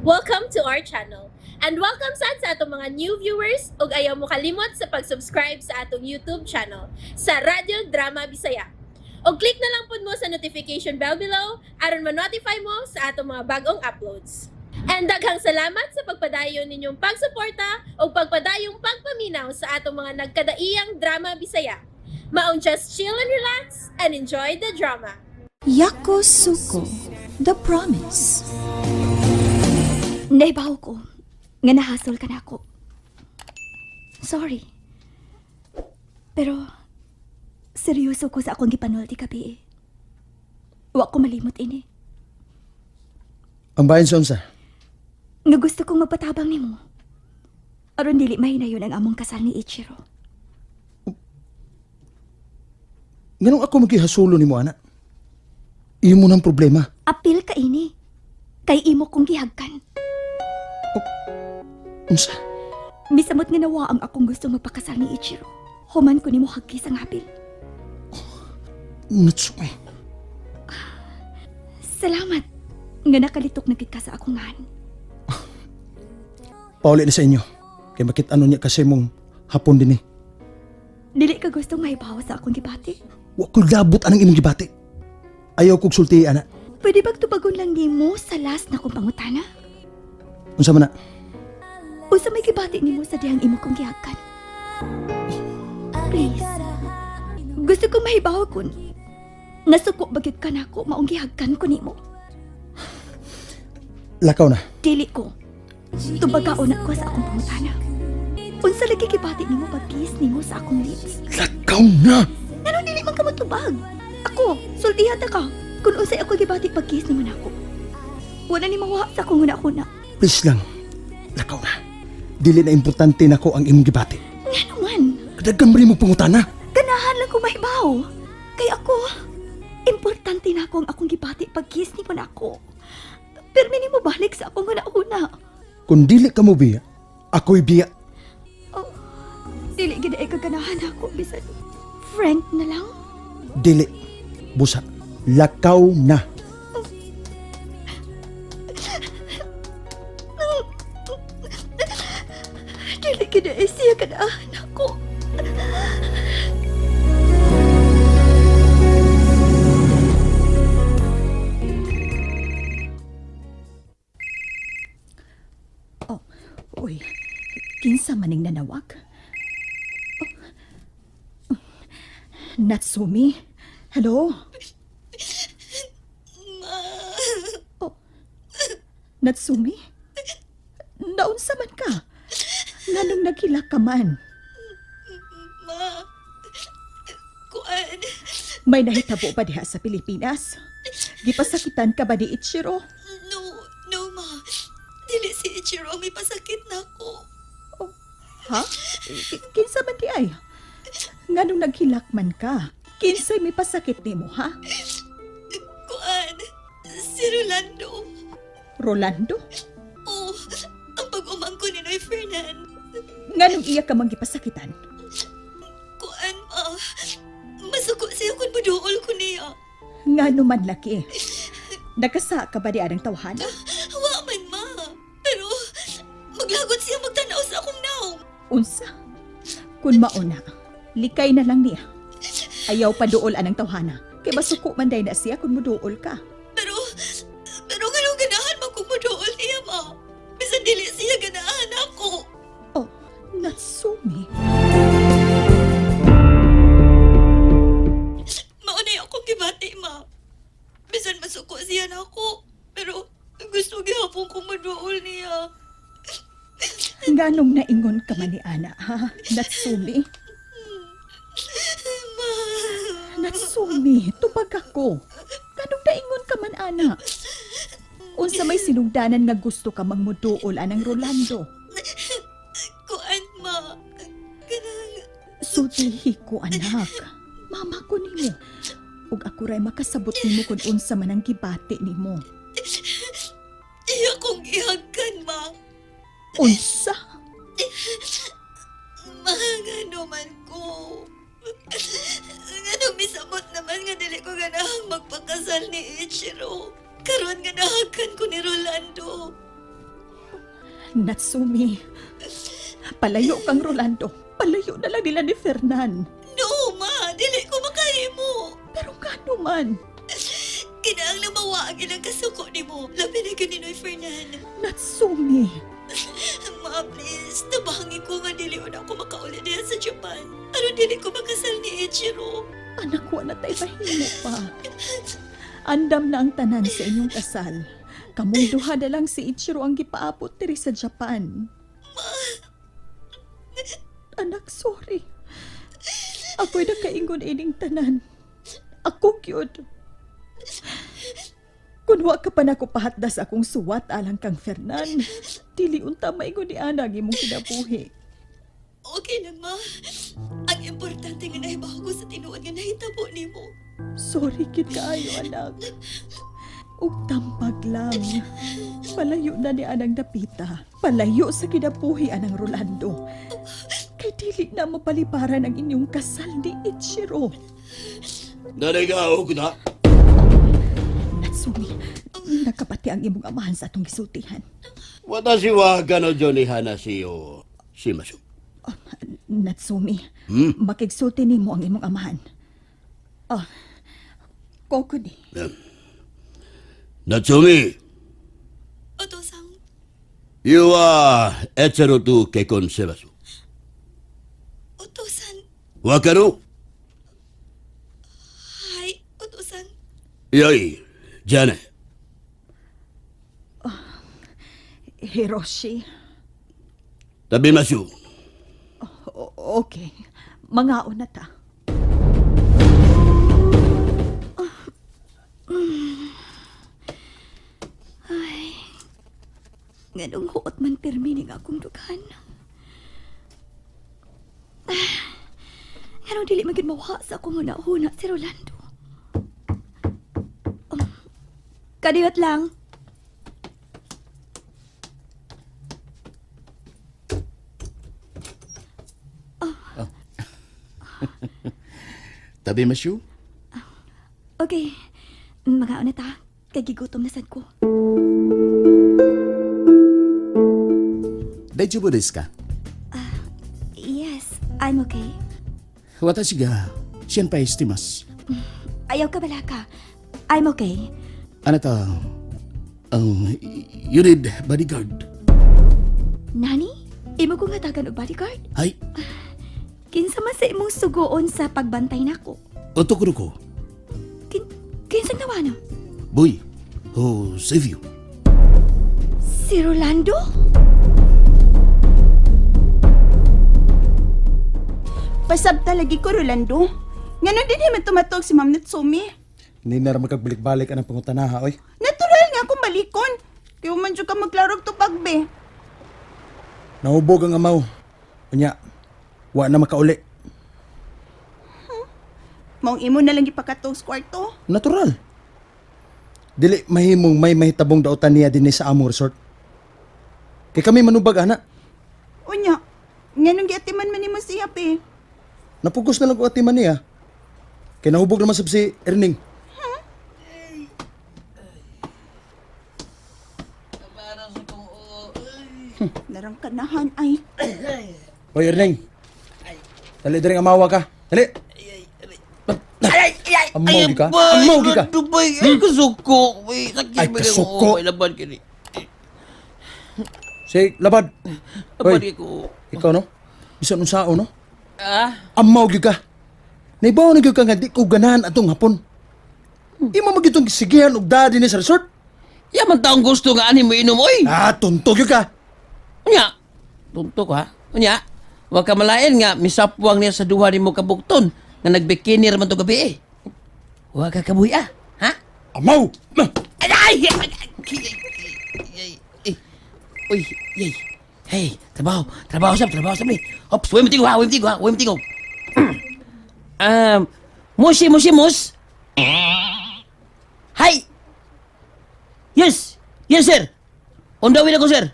Welcome to our channel. And welcome sad sa atong mga new viewers ug ayaw mo kalimot sa pag-subscribe sa atong YouTube channel sa Radyo Drama Bisaya. Og click na lang pud mo sa notification bell below aron ma-notify mo sa atong mga bagong uploads. And daghang salamat sa pagpadayon ninyong pagsuporta ug pagpadayong pagpaminaw sa atong mga nagkadaiyang drama Bisaya. Maong just chill and relax and enjoy the drama. Yakusoku, The Promise. Naibaw ko nga nahasol ka na ako. Sorry. Pero seryoso ko sa akong gipanulti gabi eh. Wa ko malimot ini. Ang bahin sa unsa? Nga gusto kong magpatabang nimo. Aron dili mahinayon ang among kasal ni Ichiro. Nganong ako magihasulo nimo ana? Imo nang problema. Apil ka ini. Kay imo kong gihagkan. Unsa? Misamot nga nawa ang akong gusto magpakasal ni Ichiro. Human ko nimo hagki sa ngapil. Natsume. Salamat nga nakalitok na gid ka sa akong ngan. Pauli na sa inyo. Kay makit ano niya kasi mong hapon din eh. Dili ka gusto mahibaw sa akong gibati. Wa ko labot anang imong gibati. Ayaw kog sulti ana. Pwede bang tubagon lang nimo sa last na kong pangutana? Unsa man na? Unsa may gibati nimo sa dihang imo kong gihagkan? Please. Gusto kong mahibaw kun nasuko ba gyud ka nako maong gihagkan ko nimo. Lakaw na. Dili ko. Tubagaon na ko sa akong pangutana. Unsa lagi gibati nimo pag-kiss nimo sa akong lips? Lakaw na. Ngano dili man ka motubag? Ako, sultihan ta ka. Kung unsay ako gibati pag-kiss nimo nako. Wala ni mawa sa akong huna-huna. Please lang. Lakaw na. Dili na importante nako ang imong gibati. Ngano man? Kadaghan man imong pangutana. Ganahan lang ko mahibaw. Kay ako, importante na ako ang akong gibati pag-kiss nimo nako. Pero mo balik sa akong huna-huna. Kung dili ka mo biya, ako'y biya. Oh, dili gid ay kaganahan ako bisan friend na lang. Dili. Busa. Lakaw na. Dili gid ay siya ganahan ako. Oh, uy, kinsa maning nanawag? Oh. Natsumi? Hello? Oh, Natsumi? Naunsa man ka? Nganong naghilak ka man? Ma, kuan, May nahitabo ba diha sa Pilipinas? Gipasakitan ka ba ni Ichiro? no, no ma. Dili si Ichiro ang may pasakit na ako. Ha? Kinsa man di ay? Nganong naghilak man ka? Kinsay may pasakit nimo, ha? Kuan, si Rolando. Rolando? Oh, ang pag-umangko ni Noy Fernan. Nganong iya ka mang gipasakitan? Kuan, ma. Masuko siya kung maduol ko niya. Ngano man laki? Nakasa ka ba di anang tawhana? Wa man, ma. Pero, maglagot siya magtanaw sa akong naong. Unsa? Kun mauna, likay na lang niya. Ayaw pa duol anang tawhana. Kay masuko man day na siya kung muduol ka. Pero, pero nganong ganahan man kung maduol niya, ma. Bisan dili siya ganahan ako. Oh, Natsumi. Maunay akong gibati, ma. Bisan masuko siya na ako. Pero gusto gihapon kong maduol niya. Nganong naingon ka man ni Ana, ha? Natsumi? Ma, Natsumi, tubag ako. Nganong naingon ka man, Ana? Unsa may sinugdanan nga gusto ka mang muduol anang Rolando? kuan, ma. Kanang, Sultihi ko, anak. Mama ko nimo. Ug ako ray makasabot nimo kung unsa man ang gibati nimo. iya kong ihagkan, ma. Unsa? Ma, ngano man ko. Ngano misamot naman nga dili ko ganahang magpakasal ni Ichiro. Karon nga nahagkan ko ni Rolando. Natsumi, palayo kang Rolando. Palayo na lang nila ni Fernan. No, ma! Dili ko makahimo! Pero ngano man, Kinahanglan mawa ang ilang kasuko nimo. Labi na gyud ni Noy Fernan. Natsumi. Ma, please. Tabangi ko nga dili na ako makauli diha sa Japan. Aron dili ko makasal ni Ichiro. Anak, wa na tay mahimo pa. Andam na ang tanan sa inyong kasal. Kamong duha na lang si Ichiro ang gipaabot diri sa Japan. Anak, sorry. Ako'y nakaingon ining tanan. Ako gyud. Kun wa ka pa nako pahatdas akong suwat alang kang Fernan, dili unta maingon ni ana ang imong kinabuhi. Okay lang, ma. Ang importante nga nahibaw ko sa tinuod nga nahitabo nimo. Sorry kid kaayo, anak. Ug tambag lang. Palayo na ni anang dapita. Palayo sa kinabuhi anang Rolando. Kay dili na mapaliparan ang inyong kasal ni Ichiro. 誰が奥だ Natsumi, nakapati ang imong amahan sa atong gisultihan. 私は彼女に話をしましょう。 Natsumi, makigsulti nimo ang imong amahan. Ah, Kokuni. 夏美、 Oto-san, You are エチェロと結婚します。 Oto-san. わかる Hi, Oto-san. よい、じゃあね。 Hiroshi. 食べましょう。 Okay. Mangaon na ta. Nganong huot man pirmi ning akong dughan. Ah, nganong dili man gyud mawa sa akong huna-huna si Rolando. Kadiyot lang. 食べましょう。 Okay. Magaon na ta. Kay gigutom na sad ko. 大丈夫ですか Yes, I'm okay. 私が心配してます。 Ayaw ka balaka. I'm okay. あなた、you need bodyguard. Nani? Imo ko nga tagan og bodyguard? はい、 Kinsa man sa imong sugoon sa pagbantay nako? 男の子、 Kinsang tawana? boy, who save you. Si Rolando? Pasabta lagi ko, Rolando. Ngano din man tumatog si Ma'am Natsumi. Hindi na rin magkagbalik-balik ang pangutanaha, oy. Natural nga akong balikon. Kaya man jud ka magklarog tupag be. Nahubog ang amaw. Unya, wa na makauli. Maong imo na lang gipakatog sa kwarto. Natural. Dili mahimong may mahitabong dautan niya dinhi sa among resort. Kay kami manubag ana. Unya, nganong giatiman man nimo siya be. Napugos na lang ko atiman niya. Kay nahubog naman sab si Erning. Narang kanahan ay. Hoy Erning. Dali diri nga mawa ka. Dali. Ay, ay, ay, Amaw gi ka? Amaw gi ka? Dubai, ay, kasuko. Uy, sakit Ay, ba kasuko. Ay, laban kini. Si labad. Laban Hoy, ko. ikaw no? Bisan unsao no? Ah, Amaw gyud ka. Naibaw na gyud ka nga di ko ganahan atong hapon. Imo man gyud tong sigihan og daa dinhi sa resort. yaman taong gusto nga ani mo inom, oy. Ah, tuntog gyud ka. Unya, tuntok ha. Unya, wa ka malain nga misapwang niya sa duha nimo kabukton nga nagbikini ra man to gabi eh. Wa ka kabuhi ah. Ha? Amaw. Ay, ay, ay, ay, ay, ay, Uy, yay. Hey, trabaho, trabaho sab, trabaho sab ni. Ops, way mo ha, way mo ha, way mo Mushi, mushi, mus. Hi. Yes, yes sir. On the way na ko sir.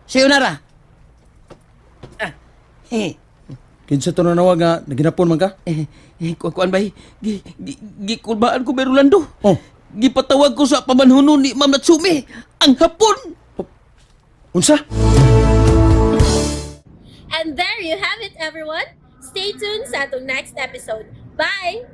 Sayonara. Ah, eh, Kinsa to na nga naginapon man ka? eh, eh, kuan bay, gi, gi, gikulbaan ko bay Rolando. Oh. Gipatawag ko sa pamanhuno ni Ma'am Natsumi ang hapon. Unsa? And there you have it, everyone. Stay tuned sa atong next episode. Bye!